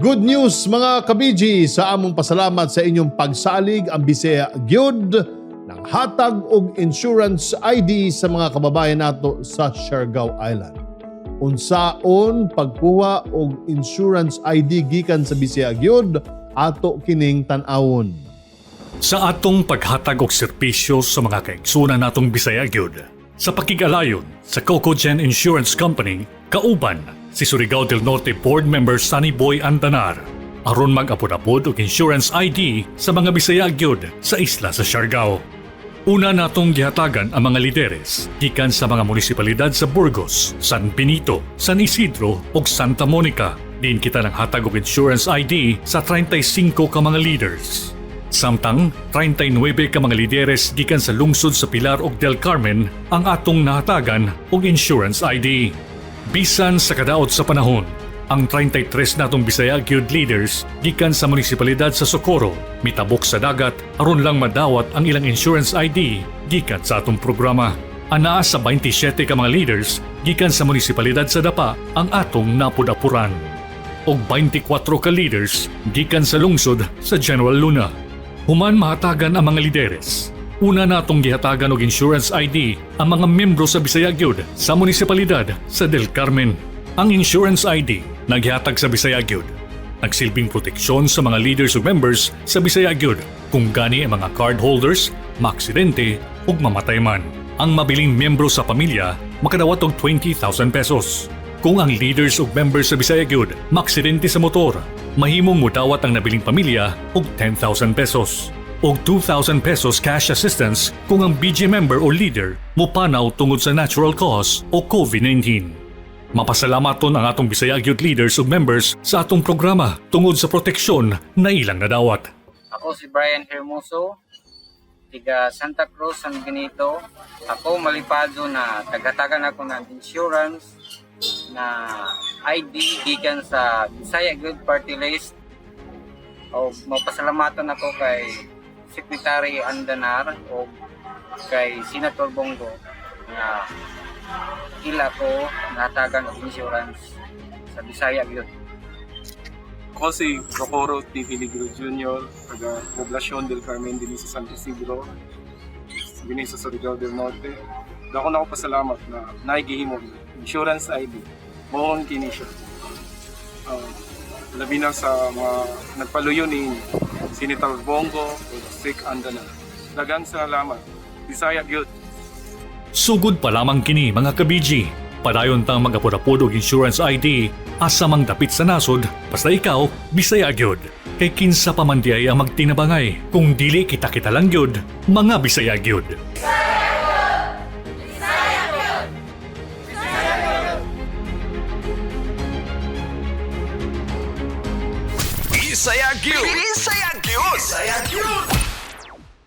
Good news, mga kabiji, sa among pasalamat sa inyong pagsalig, ang Bisaya gyud nanghatag og insurance ID sa mga kababayan nato sa Siargao Island. Unsaon pagkuha og insurance ID gikan sa Bisaya gyud, ato kining tan-awon. Sa atong paghatag og serbisyo sa mga kaigsunan natong Bisaya gyud, sa pakig-alayon sa Cocogen Insurance Company kauban si Surigao del Norte Board Member Sunny Boy Andanar aron mag-apod-apod og insurance ID sa mga Bisaya gyud sa isla sa Siargao. Una natong gihatagan ang mga lideres gikan sa mga munisipalidad sa Burgos, San Benito, San Isidro ug Santa Monica. Diin kita nanghatag og insurance ID sa 35 ka mga leaders. Samtang 39 ka mga lideres gikan sa lungsod sa Pilar ug Del Carmen ang atong nahatagan og insurance ID. Bisan sa kadaot sa panahon, ang 33 natong Bisaya gyud leaders gikan sa munisipalidad sa Socorro mitabok sa dagat aron lang madawat ang ilang insurance ID gikan sa atong programa. Anaa sa 27 ka mga leaders gikan sa munisipalidad sa Dapa ang atong napud-apuran og 24 ka leaders gikan sa lungsod sa General Luna. Human mahatagan ang mga lideres, una natong gihatagan og insurance ID ang mga membro sa Bisaya gyud sa munisipalidad sa Del Carmen. Ang insurance ID naghihatag sa Bisaya gyud nagsilbing proteksyon sa mga leaders ug members sa Bisaya gyud kung gani ang mga card holders maaksidente ug mamatay man. Ang mabiling miyembro sa pamilya makadawat og 20,000 pesos. Kung ang leaders ug members sa Bisaya gyud maaksidente sa motor, mahimong mudawat ang nabiling pamilya og 10,000 pesos og 2,000 pesos cash assistance kung ang BG member o leader mopanaw tungod sa natural cause o COVID-19. Mapasalamaton ang atong Bisaya gyud leaders ug members sa atong programa tungod sa proteksyon na ilang nadawat. Ako si Brian Hermoso, tiga Santa Cruz, San Benito. Ako malipado na taghatagan ako ng insurance na ID gikan sa Bisaya Good Party List. O mapasalamaton ako kay Secretary Andanar o kay Senator Bong Go nga ila ko nahatagan og insurance sa Bisaya gyud. Ako si Rocoro T. Peligro Jr., taga Poblacion del Carmen, dinhi sa San Isidro, dinhi sa Surigao del Norte. Dako na ako pasalamat na naigihimo insurance ID. Mao kini siya. Labi na sa mga nagpaluyo ni Senator Bong Go ug Sec Andanar. Daghang salamat. Bisaya gyud. Sugod pa lamang kini, mga kabiji. Padayon tang mag-apod-apod og insurance ID asa mang dapit sa nasod basta ikaw Bisaya gyud. Kay kinsa pa man diay ang magtinabangay kung dili kita-kita lang gyud, mga Bisaya gyud. Bisaya gyud! Bisaya gyud! Bisaya gyud. Bisaya gyud. Bisaya gyud.